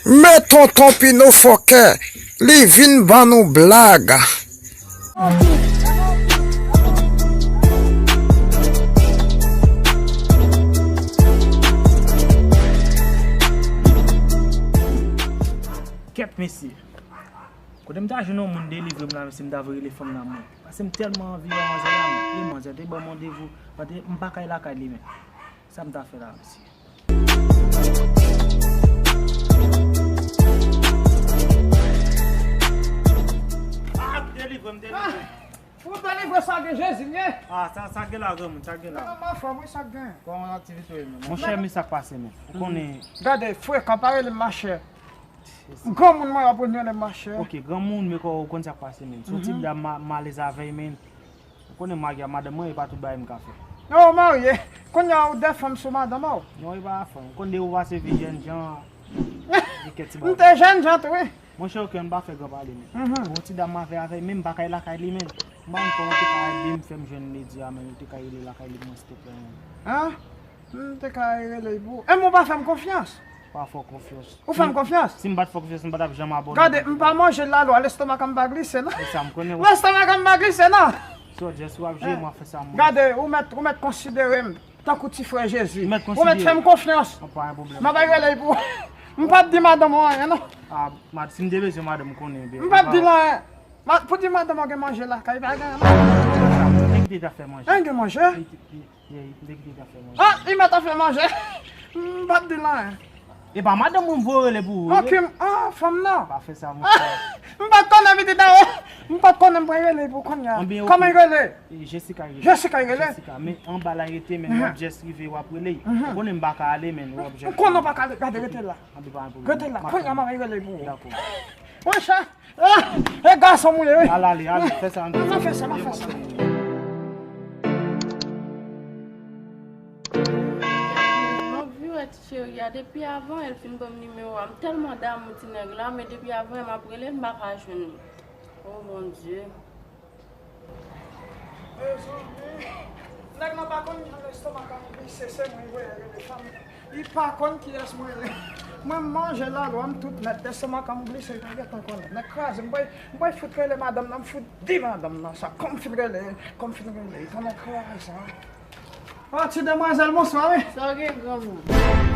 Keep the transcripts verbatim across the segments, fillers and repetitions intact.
Men tonton Pino fòkè, li vin ban nou blag. Kèt mesye. Kote m ta jwenn yon moun delivre m la, mesye, m ta vle rele fanm nan mwen. Paske m tèlman anvi wè manzè la, men. E manzè te ban m randevou, m pa kay lakay li, men. Sa m ta fè la, mesye? Ah, delivre m, delivre m. Pou delivre sa gen Jezi, nye. Ah, sa, sa gen la, granmoun, sa gen la. Kòman, frè, wi, sa gen. Kòman aktivite w ye, men? Monchè, men sa k pase, men. Ou konnen. Gade, frekan, pa rele m machè. Granmoun mwen ap rele m machè. Ok, granmoun, men kò, ou konn sa k pase, men. Se yon ti dam ma-, m alèz avè l, men. Ou konnen m marye a madanm mwen, e pa tout bagay m ka fè. Non, ou marye. Kounye a, ou de fanm sou madanm ou? Non, e pa fanm. Ou konn depi ou pase vi jènjan, li kèt ti bagay. M te jènjan tou, wi. Monchè, ok, ann pa fè gran pale, men. Mhm. Bon, ti dam m avè avè, men m pa kay lakay li, men. M pa konn kòman ou te ka ede m fè m jwenn Lady a, men ou te ka rele lakay li pou mwen, silteplè, men. An? M te ka rele pou. E mwen pa fè m konfyans. Pa fè w konfyans. Ou fè m konfyans? Si m pa t fè w konfyans, m pa t ap janm abòne. Gade, m pa manje lalo a, lestomak an m pa glise, non. E sa m konnen. Lestomak an m pa glise, non. Sou djès w ap jwe, mwen fè sa mwen. Gade, ou mèt, ou mèt konsidere m. Tankou ti frè Jezi. Ou mèt fè m konfyans. An, pa gen pwoblèm. M ap rele pou. M p ap di madanm ou anyen, non. Ah, mad-, si m te bezwen madanm, m konnen, byen. M p ap di l anyen. Ma-, pou di madanm ou gen manje lakay, pa gen anyen. Sa, m te kite ta fè manje. An, gen manje? Li, li, li, li, m te kite ta fè manje. Ah, li mèt ap fè manje. M p ap di l anyen. E pa madanm mwen m voye rele pou ou, wi. Ok, m, ah, fanm nan. Pa fè sa, monchè. M pa t konnen pitit la, wi. M pa t konnen m pral rele pou kounye a. Anben, ok. Kòman l rele? E, Jessica rele. Jessica rele? Jessica, men anba la rete, men, mhm, w ap just rive, w ap rele. Mhm. Ou konnen m pa ka ale, men, w ap just. M konnen w pa ka ale, gade, rete la. Anben, pa gen pwoblèm. Rete la, kounye a m ap rele pou ou. Dakò. Monchè, ah, e gason m ye, wi. Al ale, ale, fè sa, ann fè sa. Ann fè sa, ann fè sa. M anvi wè ti cheri a depi avan yè l fin ban m nimewo a. M tèlman damou ti nèg la, men depi avan yè m ap rele l, m pa ka jwenn li. Oh, mon Dieu. Mezanmi, nèg lan pa konn jan lestomak an glise, se mwen voye rele fanm. Li pa konn kiyès mwen ye. Mwen manje lalo a, m tout nèt, lestomak an glise, li pa gentan konnen. Nèg kraze, m bay, m bay fout rele madanm nan, m fout di madanm nan sa. Kòm fin rele, kòm fin rele, li tande kraze. Ah, ti demwazèl, bonswa, wi. Sa w gen, granmoun?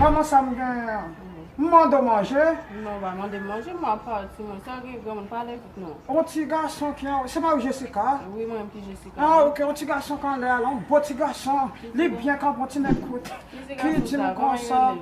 Kòman sa m gen an? M mande w manje? Non, w pa mande m manje, mwen ap pale ti mwen. Sa w gen, granmoun, pale vit non. On ti gason ki an, se pa ou Jessica? Wi, mwen menm ki Jessica. Ah, ok, on ti gason ki anlè a la, on bon ti gason. Li byen kanpe, on ti nèg kout. Ki di m konsa?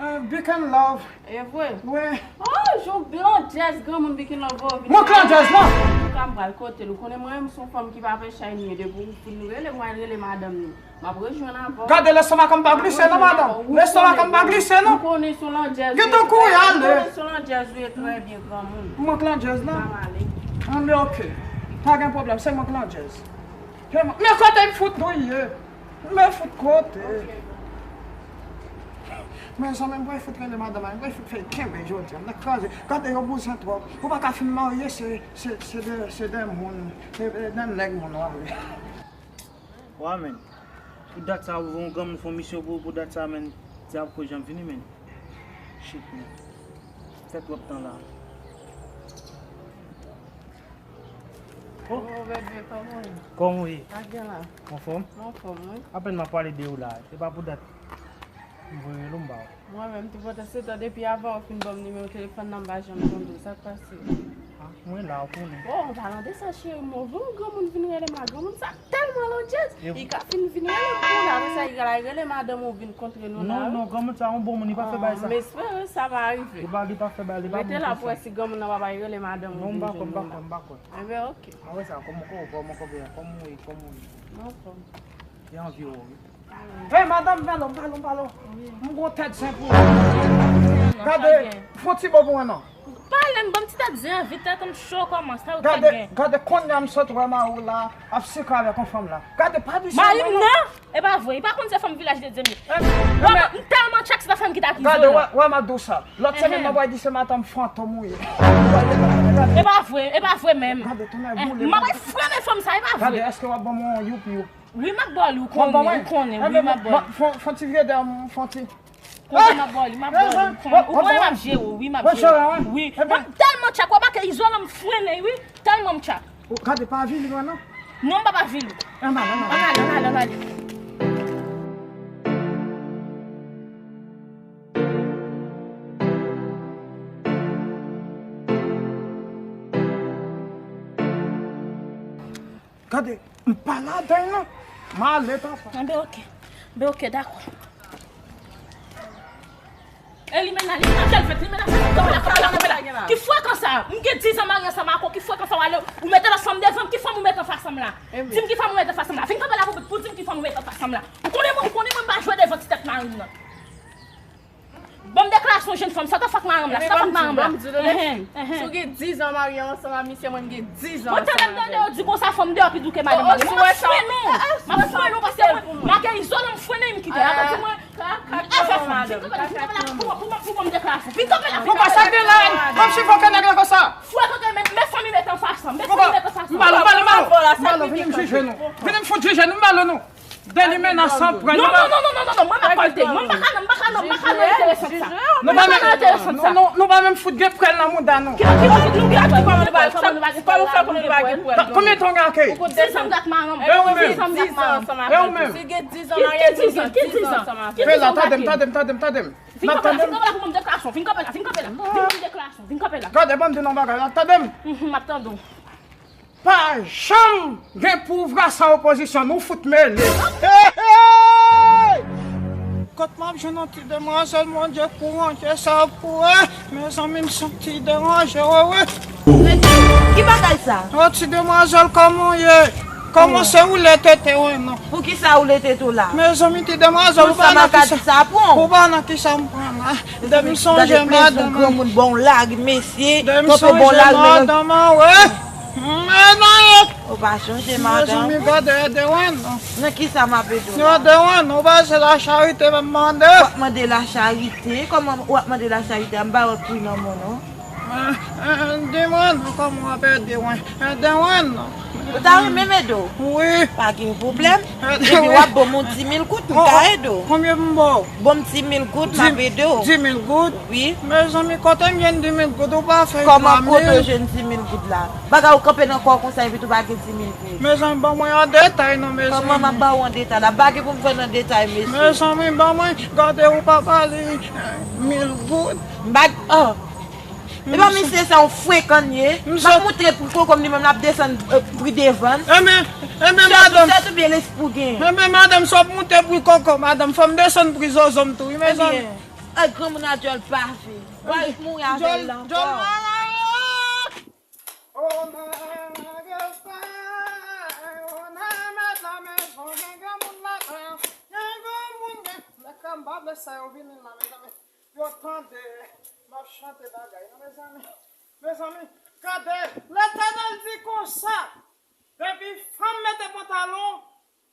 Euh, Big in Love. E vre? Wi. Oh, jan w landjèz granmoun Big in Love ou vin. Mwen k landjèz lan? Antouka, m pral kote l. Ou konnen mwen menm se yon fanm ki pa fè chay ni depi w fin rele, mwen rele madanm ni. M ap rejwenn avè w. Gade lestomak an pa glise non, madanm. Lestomak an pa glise non. M konnen se yon landjèz ou ye. Gentan kouri ale. M konnen se yon landjèz ou ye trè byen, granmoun. Mwen k landjèz lan? M ap ale. Anben, ok. Pa gen pwoblèm, se mwen k landjèz. Men kote m fout nou ye? Men fout kote. Mezanmi, m pral fout rele madanm mwen, m pral fout fè l kenbe jodi a. M nan kraze. Gade yo bouzen twòp. Ou pa ka fin marye, se, se, se de, se de moun, se de nèg moun w ale. Wa, men. Pou dat sa, ou voye yon granmoun fè yon misyon pou ou, pou dat sa, men. Dyab ko janm vini, men. Shit, men. Fè twòp tan la. Oh. Oh, bebe, kòman w ye? Kòman w ye? Sa gen la? Anfòm? Anfòm, wi. Apèn m ap pale de ou la. Se pa pou dat m voye rele w, m ba w. Mwen menm, tou pandan se tan, depi avan w fin ban m nimewo telefòn nan, m pa janm tande w. Sa k pase? Ah, mwen la, ou konnen. Oh, an palan de sa, cheri, mwen, yon granmoun vin rele m la, granmoun sa tèlman landjèz. Li ka fin vin rele m pou la, apre sa, li ka rele madanm ou vin kontre nou la, wi. Non, non, granmoun sa yon bon moun, li pa fè bagay sa. M espere sa pa rive. Li pa, li pa fè bagay, li pa moun konsa. Rete la pou wè si granmoun nan pa bay rele madanm ou vin jwenn nou la. Non, m pa kwè, m pa kwè, m pa kwè. Enben, ok. Apre sa, kòman, kòman, kòman, kòman, kòman ou ye, kòman ou ye? M anfòm. Li anvi w, wi. Hey, madanm, pale, pale, pale. Wi. M gon tèt zen pou ou. Gade, fè yon ti bo pou mwen non. Pale m, ban m ti tèt zen an, vit tèt an cho kòman, sa ou tèt gen. Gade, gade, kounye a m sot wè mari w la, ap sikre avèk yon fanm la. Gade, pa di sa. Mari m non? E pa vre, li pa konn se fanm Vilaj de Dye m ye. Eh, m tèlman tchèk se fanm ki t akize w la. Gade, wè, wè, m ap di w sa. Lòt semèn, mwen pral di se madanm fantom ou ye. E pa vre, e pa vre menm. Gade, tonnè boule. M ap frennen fanm sa, e pa vre. Gade, èske w ap ban mwen yon youp youp? Wi, m ap ba w li, ou konnen, ou konnen, wi, m ap ba w li. Fon, fon ti vye dèyè m, fon ti. Konsa m ap ba w li, m ap ba w li. Ou konnen m ap jere w, wi, m ap jere w. Wi. Mwen tèlman tchak, w remake izolan m frennen, wi. Tèlman m tchak. Gade, pa avili mwen, non. Non, m p ap avili w. Ann ale, ann ale, ann ale. Gade, m pa ladan l non. M ale, papa. Enben, oke. Enben, oke, dakò. E limena, limena, kèl fèt, limena, fèt, kanpe la, kanpe la, kanpe la. Ki frekan sa? M gen diz an marye ansanm ak ou, ki frekan sa w ale, ou mete lòt fanm devan m, ki fanm ou mete anfas an m la? Di m ki fanm ou mete anfas an m la. Vin kanpe la pou, pou di m ki fanm ou mete anfas an m la. Ou konnen mwen, ou konnen mwen m pa jwe devan ti tèt mari m nan. Ban m deklarasyon jenn fanm, sa t ap fè ak madanm la, sa t ap fè ak madanm la. Ban m di w, ban m di w, ban m di w, si w gen diz an marye ansanm ak misye, mwen m gen diz an ansanm avè l. Mwen tande m tande yo di konsa fanm deyò pi di w ke madanm mari. Mwen m ap fouye non. M ap fouye non paske mwen, m ap gen izolan m frennen m kite. Atò di mwen, pou ban m deklarasyon. Vin kanpe la, vin kanpe la. Poukwa sa gen la? Ban m chifon ke nèg la konsa. Fouye kote men, men fanmi met anfas an, men fanmi met anfas an. M ba l, m ba l, m ba l. M ba l, vini m jije nou. Vini m fout jije nou, m ba l nou. Delimena san prèl. Non, non, non, non, non, non, non, mwen m ap kòlte. Mwen m pa ka, non, m pa ka, non, m pa ka nan enteresan sa. Nou pa menm, nou, nou, nou pa menm fout gen prèl nan mouda nou. Ki, ki, ki, ki, ki, kòman nou pa, kòman nou pa gen prèl la, nou gen prèl. Konbyen tan w gen ak li? Diz an m gen ak madanm. E ou menm? Diz an m gen ak madanm. E ou menm? Ki diz an? Ki diz an? Ki diz an? Fè la, tande m, tande m, tande m, tande m. Vin kanpe la, vin kanpe la pou ban m deklarasyon. Vin kanpe la, vin kanpe la. Vin ban m deklarasyon. Vin kanpe la. Gade, ban m di nou yon bagay la, tande m. Mhm, m ap tande w. Pa janm gen pouvwa san opozisyon, nou fout mele. Hey, hey! Kot m ap jwenn yon ti demwazèl, Bondye, pou Bondye sa pou, eh, mezanmi, m santi deranje, wi, wi. Ki bagay sa? Yon ti demwazèl, kòman w ye? Kòman se woule tete w, non? Poukisa woule tete w la? Mezanmi, ti demwazèl, ou pa nan kisa, ou pa nan kisa m pran la. Depi m sonje madanm an. Gade prezon granmoun, bon lari, mesye. Depi m sonje madanm an, wi. Mezanmi. Ou pa sonje madanm? Mezanmi, gade Edewen non. Nan kisa m ap ede w la? Edewen, ou pa se lacharite m ap mande. W ap mande lacharite? Kòman w ap mande lacharite a? M pa wè pri nan men w non. Eh, eh, di mwen non, kòman w ap ede mwen? Ede mwen non. Ou ta renmen m ede w? Wi. Pa gen pwoblèm. Epi w ap ban m yon dis mil goud, m ka ede w. Konbyen pou m ba w? Ban m dis mil goud, m ap ede w. Dis mil goud? Wi. Mezanmi, kote m jwenn dis mil goud? Ou pa fè twa mil? Kòman kote w jwenn dis mil goud la? Bagay ou kanpe nan kò w konsa epi tou pa gen dis mil goud. Mezanmi, ban mwen an detay non, mezanmi. Kòman m ap ba w an detay la? M pa gen pou m fè nan detay, mesye. Mezanmi, ban mwen, gade ou pa pale mil goud. M pa, oh. E pa misye sa yon frekan l ye. M ap moute pri koko m, li menm l ap desann, eh, pri devan l. Enben, enben, madanm. Tèt ou byen, lespri w gen. Enben, madanm, si w ap moute pri koko, madanm, fò m desann pri zozo m tou, wi, mezanmi. Ebyen, eh, granmoun a dyòl pave. W a mouri avè l ankò. Dyòl malad. Oh, my God, oh, my God, la maison, gen granmoun ladan. Gen granmoun, gen, men kè m pa vle sa yo vini la, mezanmi. Yo tande, m ap chante bagay, non, mezanmi. Mezanmi, gade, Letènèl di konsa, depi fanm mete pantalon,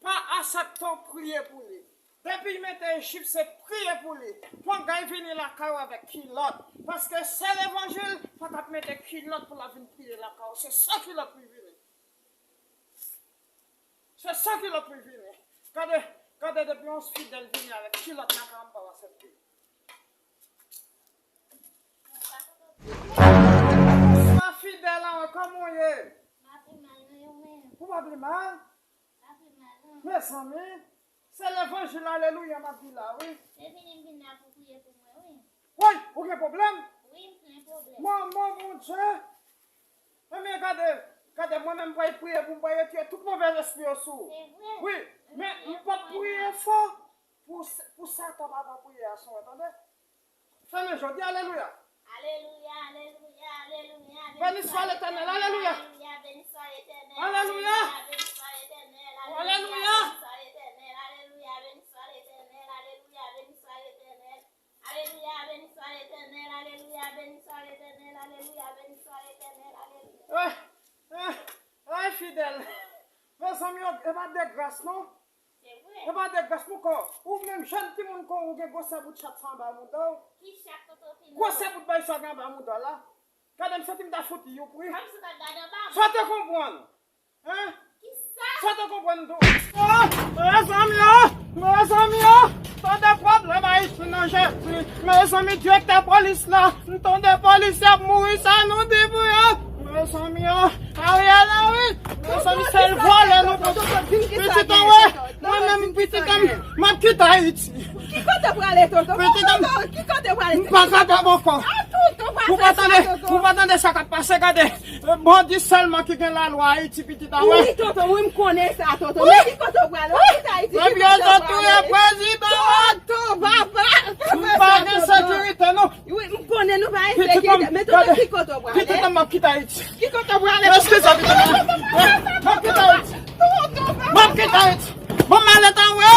pa asepte w priye pou li. Depi l mete jip, se priye pou li. Pran gay vini lakay ou avèk kilòt. Paske se levanjil, pa t ap mete kilòt pou l ap vin priye lakay ou. Se san kilòt pou l vini. Se san kilòt pou l vini. Gade, gade depi yon fidèl vini avèk kilòt nan kay, m pa asepte. Bonswa fidèl an, kòman w ye? M pa pi mal non, e ou menm? Ou pa pi mal? M pa pi mal non. Mezanmi, se levanjil, alelouya, m ap di la, wi. Se vini m vin la pou priye pou mwen, wi. Woy, ou gen pwoblèm? Wi, m plen pwoblèm. Manman Bondye. Ebyen, gade, gade, mwen menm m pral priye pou m pral retire tout movèz espri yo sou ou. Se vre? Wi, men m p ap priye fò pou, pou Satan pa pran priyè a sou mwen, tande? Fèmen je w, di alelouya. Alelouya, alelouya, alelouya. Beni swa Letènèl, alelouya. Alelouya, beni swa Letènèl. Alelouya. Alelouya, beni swa Letènèl, alelouya. Alelouya, beni swa Letènèl, alelouya, beni swa Letènèl. Alelouya, beni swa Letènèl, alelouya, beni swa Letènèl, alelouya, beni swa Letènèl, alelouya. Eh, eh, eh, fidèl. Mezanmi, e pa de gras, non. Se vre. E pa de gras, mon kò. Ou menm jèn timoun kon ou gen gwosè bout chat sa anba mouda w. Ki chat, tonton Pino? Gwosè bout bay sa gen anba mouda w la. Gade m santi m ta fout youpri. Kòmsi w ta gade anba mwen. Sa w te konprann? Hein? Kisa? Sa w te konprann tou? Oh, mezanmi, oh! Mezanmi, oh! Tande pwoblèm Ayiti nan Jezi. Mezanmi, direktè polis la, m tande polisye ap mouri, sa nou di pou yo? Mezanmi, o, Ariel Henry, mezanmi, sèl vòlè nou konn. Pitit an wè, mwen menm pitit an, m ap kite Ayiti. Ki kote w prale, tonton? Pitit an, ki kote w prale? M pa kapab ankò. Ou pa tande, ou pa tande sa k ap pase, gade. Bandi sèlman ki gen lalwa Ayiti, pitit an wè. Wi, tonton, wi, m konnen sa, tonton. Men ki kote w prale? Ou kite Ayiti, ki kote w prale? Epi yo sot touye prezidan an. Tonton, papa. M pa gen sekirite, non. Wi, m konnen nou pa gen sekirite. Men tonton, ki kote w prale? Pitit an, m ap kite Ayiti. Ki kote w prale? Eskize, pitit an. M ap kite Ayiti. M ap kite Ayiti. Bon, malèt an wè.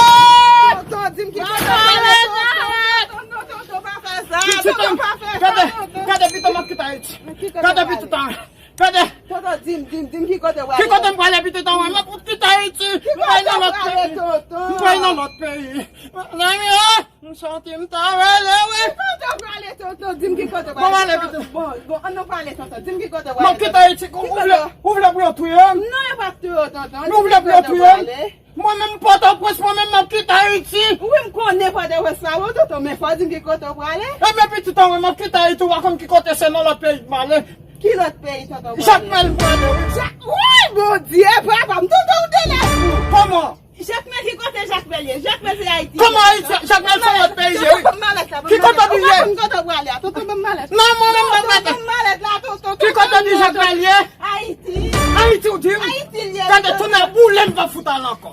Tonton, di m ki kote w prale, tonton. Tonton, tonton, pa fè sa. Pitit an, gade, gade, pitit an, m ap kite Ayiti. Gade, pitit an. Gade. Tonton, di m, di m, di m ki kote w prale. Ki kote m prale, pitit an, wè, m ap kite Ayiti. M prale nan lòt peyi. M prale nan lòt peyi. Mezanmi, o, m santi m ta rele, wi. Ki kote w prale, tonton? Di m ki kote w prale. Bon, m ale, pitit. Bon, bon, ann nou pale, tonton. Di m ki kote w prale. M ap kite Ayiti. Ou vle, ou vle pou yo touye m? Non, yo p ap touye w, tonton. Ou vle pou yo touye m? Mwen menm Pòtoprens, mwen menm m ap kite Ayiti. Wi, m konnen Pòtoprens la, bon, tonton, men fò w di m ki kote w prale. Ebyen, pitit an, mwen m ap kite Ayiti, ou pa konn ki kote, se nan lòt peyi m prale. Ki lòt peyi, tonton, w prale? Jakmèl m prale, wi. Woy, Bondye, papa m, tonton, ou te lè fou. Kòman? Jakmèl, ki kote Jakmèl ye? Jakmèl se Ayiti. Kòman Ayiti? Jakmèl se lòt peyi, wi. Tonton, ban m malèt la, ban m malèt la. Ki kote w ye? Ou pa konn kote w prale a, tonton, ban m malèt la. Non, mwen menm m ap mete. Ban m malèt la, tonton. Ki kote w di Jakmèl ye? Ayiti. Ayiti w di m? Ayiti l ye. Gade, tonton, boule m pa fout al ankò.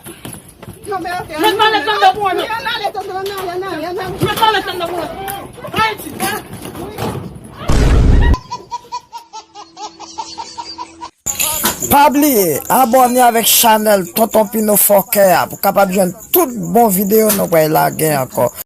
Non, men ok. Met malèt la anndan pou mwen, non. Ann ale, tonton, ann ale, ann ale, ann ale. Met malèt la anndan pou mwen. Ayiti. Pa bliye abòne avèk chanèl Tonton Pino Fòkè a pou kapab jwenn tout bon videyo nou pral lage ankò.